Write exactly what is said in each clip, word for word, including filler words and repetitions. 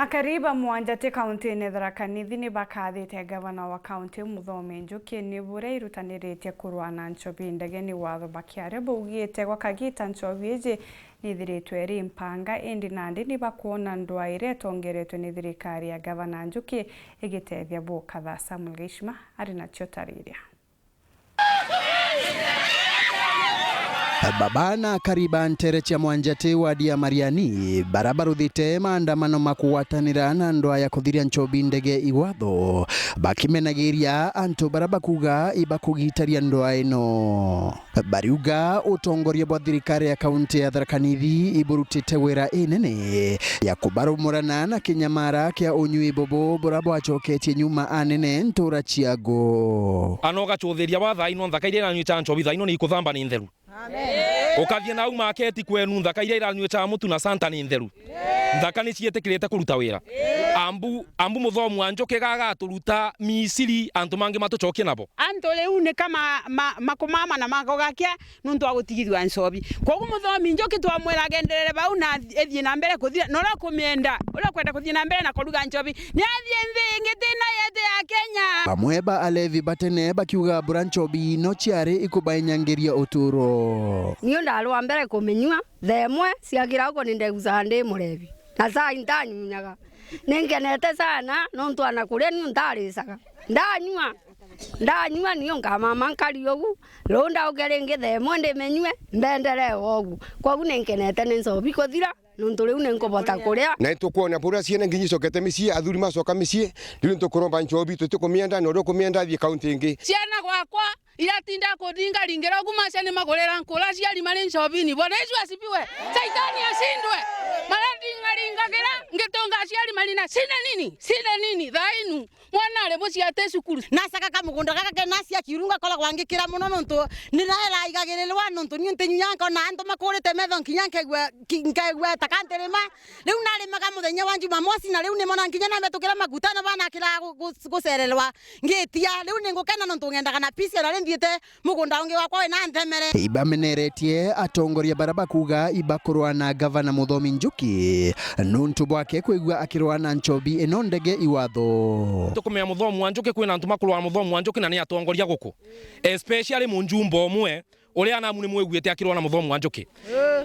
Akari ba Mwanjati kauntine Tharaka Nithi ni bakathite gavana wa kaunti Muthomi Njuki ni buria irutaniritie kurua na nchobi ndegeni watho bakiaria baugite gwa kagita nchobi iji nithiritwe iri mpanga, indi nandi ni bakwona ndwaa iria itongeretwe ni thirikari ya gavana Njuki igitethia bukatha. Samuel Gishima ari nacio tariria. Baba na akari ba ntere cia Mwanjati wadi ya Mariani, bara baruthite maandamano ma kugwatanira na ndwaa ya kuthiria nchobi ndege iwatho, bakimenagiria antu bara bakuga ibakugitaria ndwaa ino. Bariuga utongoria bwa thirikari ya kaunti ya Tharaka Nithi iburutite wira inene ya kubarumurana na kinyamara kia unyui bubu bura bwacoketie nyuma anene ntura ciago. Ana ugacuthiria wa thaa ino, nthaka iria iranyuicaga nchobi thaa ino ni ikuthamba ni ntheru. Amen. Ukathie nau maketi kwenu, nthaka iria iranyuicaga mutu na Santa ni ntheru. Nthaka ni ciitikirite kuruta wira. Ambu, ambu Muthomi wa Njuki gagaturuta Misiri, antu mangi matucokie nabo. Antu riu ni kama ma-, makumama na magogakia nuntu wa gutigithua nchobi. Koguo Muthomi Njuki twamwira agenderere bau na athi-, ethie na mbere kuthira, na uria ukumienda, uria ukwenda kuthie na mbere na kuruga nchobi, ni athie nthi ingi ti na yete ya Kenya. Bamwe ba alevi ba tene bakiuga bura nchobi no ciari ikubainyangiria uturo. Niu ndari wa mbere kuminyua, thaa imwe ciakira uko ni ndegucaga ndi murevi. Na saa intanyunyaga. Ninkenete sana, nontu ana kuria niu ntaricaga. Ndanyua, ndanyua niu nkamama nkari ugu, riu ndauke ringi thaa imwe ndimenyue, mbenderee o ugu. Koguo ninkenete ni nchobi kuthira, nontu riu ninkubota kuria. Na nitukwona buria ciana nginyi icokete micii, athuri macoka micii, riu nitukuromba nchobi, tutikumienda, na uria ukumienda athie kaunti ingi. Ciana gwakwa, iratinda kundingaringira ugu macia ni magurira nkura aciari mari nchobini. Bwana Yesu asifiwe. Shaitani ashindwe. Marandingaringagira ngitunga aciari mari na shida nini? Shida nini? Thaa inu mwana ari buciate cukuru. Nacaka kamugunda gaka ke nacia kiuru ngakoragwa ngikira muno nontu ni naera igagirirwa nontu niu ntinyuya nkona antu makurite metho nkinya nkaigua ki-, nkaigua ta kantirima. Riu narimaga muthenya wa Jumamosi, na riu nimona nkinya nabetukira maguta na banakira gu-, gu-, gucererwa. Ngitia, riu ningukena nontu ngendaga na peace, na ri nthiite mugunda ungi wakwa wina nthemere. Ibameneretie atongoria bara bakuga ibakurwa na gavana Muthomi Njuki nuntu bwake kwigua akirwa na nchobi ino ndege iwatho. Tukumenya Muthomi wa Njuki, kwina antu makurwa na Muthomi wa Njuki na ni atongoria guku, especially mujumbe umwe uria namu ni mwiguite akirwa na Muthomi wa Njuki.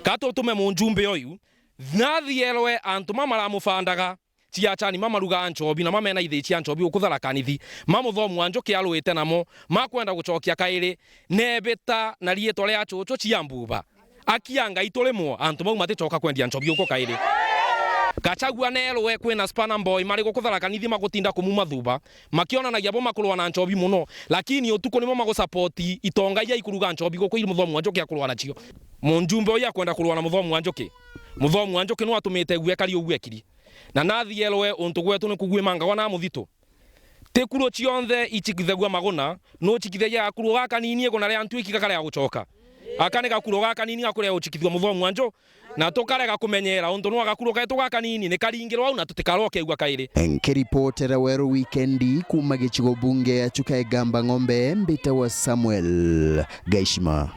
Ka tutume mujumbe uyu, nathie erwe antu ma maramubandaga, ciachani ma marugaa nchobi na ma mena ithii cia nchobi guku Tharaka Nithi, ma Muthomi wa Njuki arwite namo, makwenda gucokia kairi, nebita na riitwa ria acucu cia mbuba. Akia Ngai turimwo, antu bau maticoka kwendia nchobi guku kairi. Gachagua nerwe kwina spanner boy mari guku Tharaka Nithi magutinda kumuma thuba, makionanagia bo makurwa na nchobi muno, lakini utuku nimo magusupport itonga iria ikuruga nchobi guku iri Muthomi wa Njuki akurwa nacio. Mujumbe uyu akwenda kurwa na Muthomi wa Njuki. Muthomi wa Njuki nwe atumite gwekari uguo ekiri. Na nathi elwe untu gwetu ni kugwimangagwa na muthitu. Ti kuru cionthe icikithagua maguna, no cikithagia gakuru gakanini iguna ria ntuiki gakarega gucoka. Aka ni gakuru gakanini gakurega gucikithua Muthomi wa Nju, na tukarega kumenyera untu nwa gakuru ketu gakanini ni karingirwa au na tutikarokeegua kairi. Nkiripotera Weru Wikendi kuuma gicigo bunge ya Chuka Igamba Ng'ombe, mbitawa Samuel Gaishima.